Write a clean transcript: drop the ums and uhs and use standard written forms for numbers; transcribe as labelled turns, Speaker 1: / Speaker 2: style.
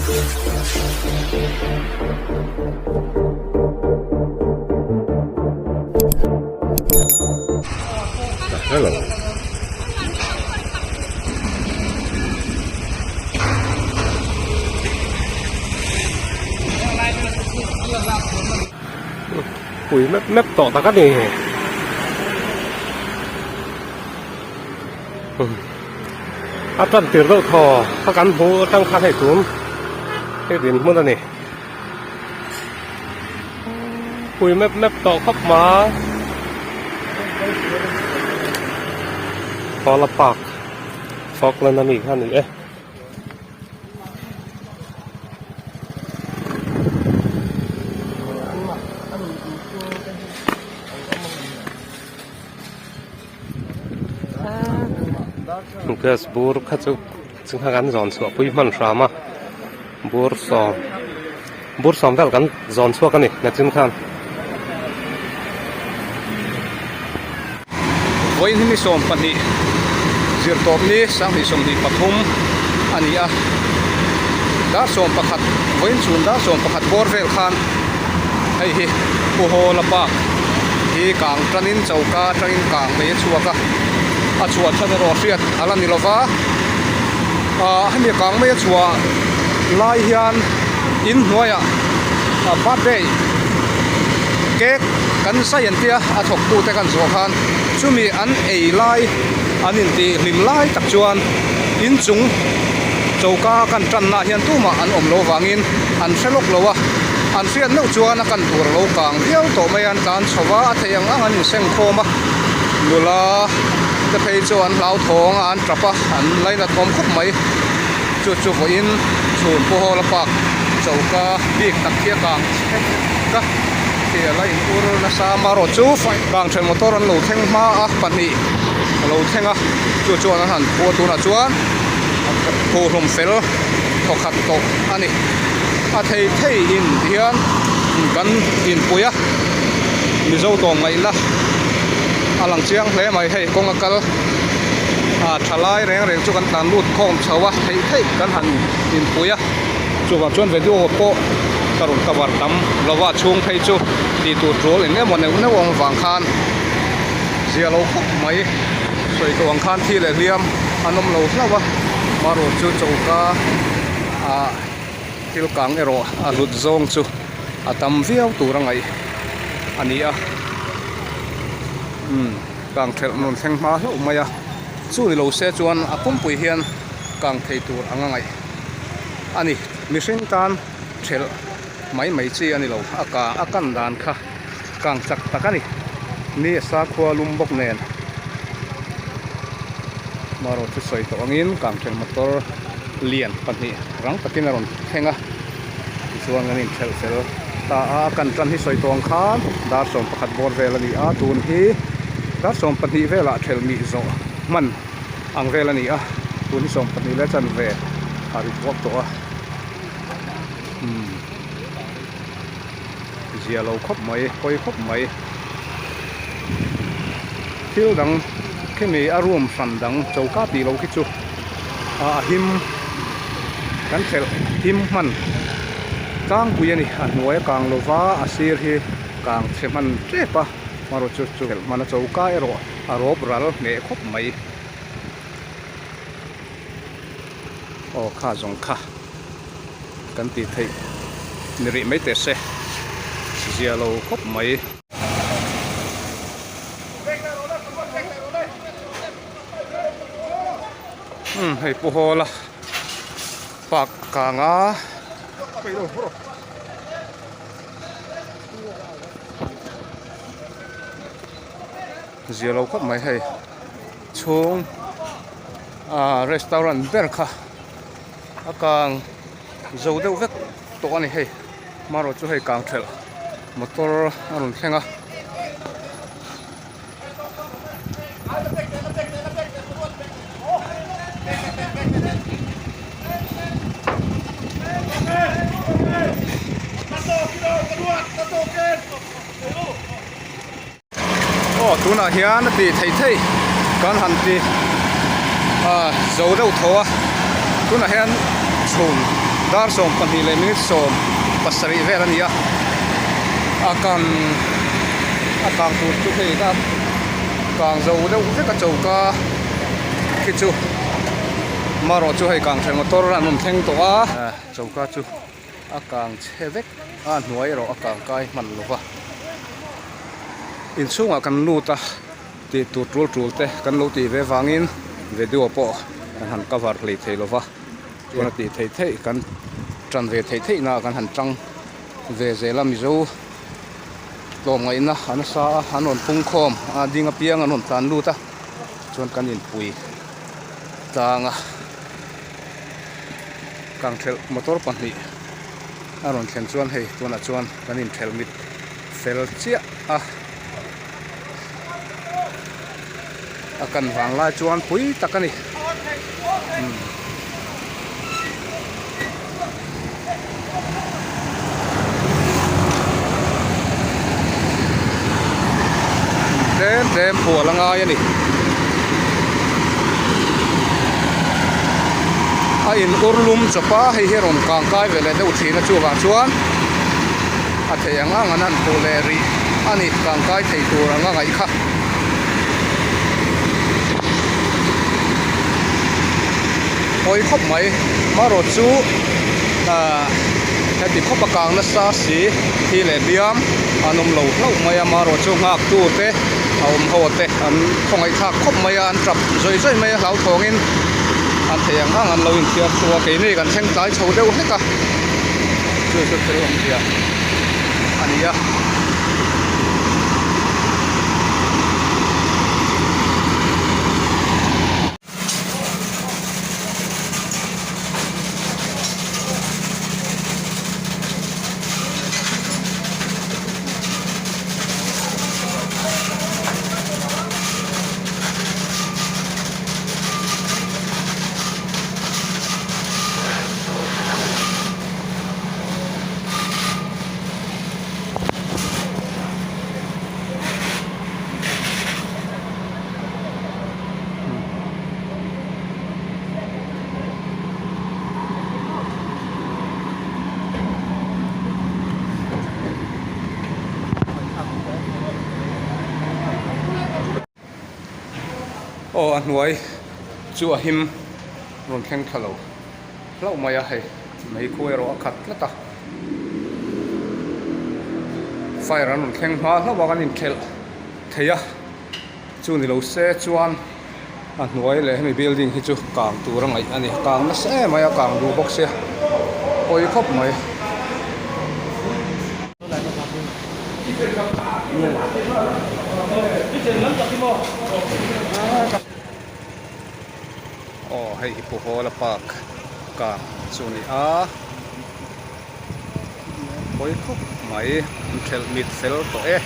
Speaker 1: Hello. Pui mep mep tawh tak a ni. A tan tir deuh thaw kha kan hmuh atang khan hei tun hei din hmun a ni. Pui mep mep tawh khawp mai. Pawla park Falkland ami kha a ni e. Gas bur kha chu chungah kan zawn chhuah pui hman hram a bur sawm bur sawm vel kan zawn chhuak a ni nachin khan.
Speaker 2: Vawiin hi ni 12 zirtawp ni 2023 a ni a dar 11 vawiin chhun dar 11 bawr vel khan hei hi Pu Hawla Park hi kang tanin choka atangin kang mai a chhuak a a chhuah chhan erawh hriat a la ni lova ah hemi kang mai a chhuah lai hian in hnuaiah birthday cake kan zai an tia a thawk tute kan zawh khan chumi an ei lai an intih hlim lai tak chuan inchung choka kan tanna hian tumah an awm lo vangin an hre lawk lo a an hriat meuh chuan a kan tur a lo kang viau tawh mai a an tlan chho va a theih ang ang an inseng khawm a nula te phei chu an hlauthawng a an tap a an lainat awm khawp mai chu chu vawiin chhun pu hawla park choka bik tak hi a kang chhek a thial a in ur nasa amaherawh chu kang then motor an lo thleng hma a pahnih a lo thleng a chu chuan an han phuah tunah chuan phuhlum fel thawkhat tawh a ni a thei thei in ti hian kan inpui a mizo tawng ngaihna a lang chiang hle mai hei kawng a kal ah thalai reng reng chu kan tlan lut khawm chho a theih theih kan han inpui a chuvang chuan video pawh ka rawn cover tam lo a chhung phei chu tih tur tul eng emaw neuh neuh awm vang khan zia lo khawp mai sawi tawh ang khan thi leh hliam an awm lo hlauh a marawh chu choka ah thil kang erawh a hlut zawng chu a tam viau tur a ngaih a ni a umm kang thelh rawn thleng hma hlauh mai a chu ni lo se chuan a pumpui hian kang thei tur ang a ngaih a ni mihring tan thelh mai mai chi a ni lo a ka a kan dan kha kang chak tak a ni ni a sakhua lum bawk nen marawh chu sawi tawh angin kang thelh motor lian pahnih rang takin a rawn thleng a tichuan kan inthelh fel ta a a kan tan hi sawi tawh ang khan dar 11 bawr vel a ni a tun hi dar 12 velah thelh mih zawh hman ang vel a ni a tun hi 12 leh chanve a ri thuak tawh a umm zia lo khawp mai hawi khawp mai thil dang khimi a room hran dang choka tih loh khi chu a him kan thelh him hman tlangpui a ni a hnuai a kang lova a sir hi kang chhe hman tep a amaherawh chu chu thelh hman a choka erawh a rawp ral hneh khawp mai aw kha zawng kha kan tih theih ni rih mai teh se zia lo khawp mai. Umm hei pu hawla park a kang a. Zia lo khawp mai hei chhung ah restaurant ber kha a kang zo deuh vek tawh a ni hei marawh chu hei kang thelh motor a rawn thleng a. Aw tunah hian a tih theih theih kan han ti ah zo deuh tho a tunah hian chhun. Dar 12 leh minute 17 vel a ni a, a kan a kang tur chu hei ka kang zo deuh vek a choka khi chu marawh chu hei kang thleng motor an rawn thleng tawh a, choka chu a kang chhe vek a hnuai erawh a kang kai hman lo va inchhungah kan lut a. Tih tur tul tul te kan lo tih ve vangin video pawh kan han cover hlei thei lova, chuan a tih theih theih kan tan ve theih theih na kan han tang ve zel a, Mizo tlawmngaihna a nasa a, an rawn pung khawm a ding apiang an rawn tlan lut a, chuan kan inpui tlang a, kangthelh motor pahnih a rawn thlen chuan hei tunah chuan kan inthelh mit fel chiah a. A kan vang lai chuan pui tak a ni. Tlem tlem phual a ngai a ni. A in ur lum chawp a, hei hi a rawn kang kai ve leh deuh thin a chuvang chuan a thei ang ang an han puh leh rih a ni kang kai thei tur anga ngaih kha. Hawi khawp mai marawh chu ahh heti khawp a kang nasa si thi leh hliam an awm lo hlauh mai a marawh chu nghak tu te a awm ho te an khawngaih thlak khawp mai a an tap zawih zawih mai a hlauthawngin an thei ang ang an lo inthiar chu a keini kan thleng tlai chho deuh hlek a chu chu thil awmzia a ni a. Aw a hnuai chu a him rawn thleng thla lo hlauh mai a hei meikhu erawh a khat tlat a fire an rawn thleng hma hlauh a kan inthelh thei a. Chu ni lo se chuan a hnuai leh hemi building hi chu kang tur a ngaih a ni. Kang nasa em mai a, kang duh bawk sia pawi khawp mai. Aw hei hi Pu Hawla park kang chu a ni a, pawi khawp mai an thelh mit fel tawh e.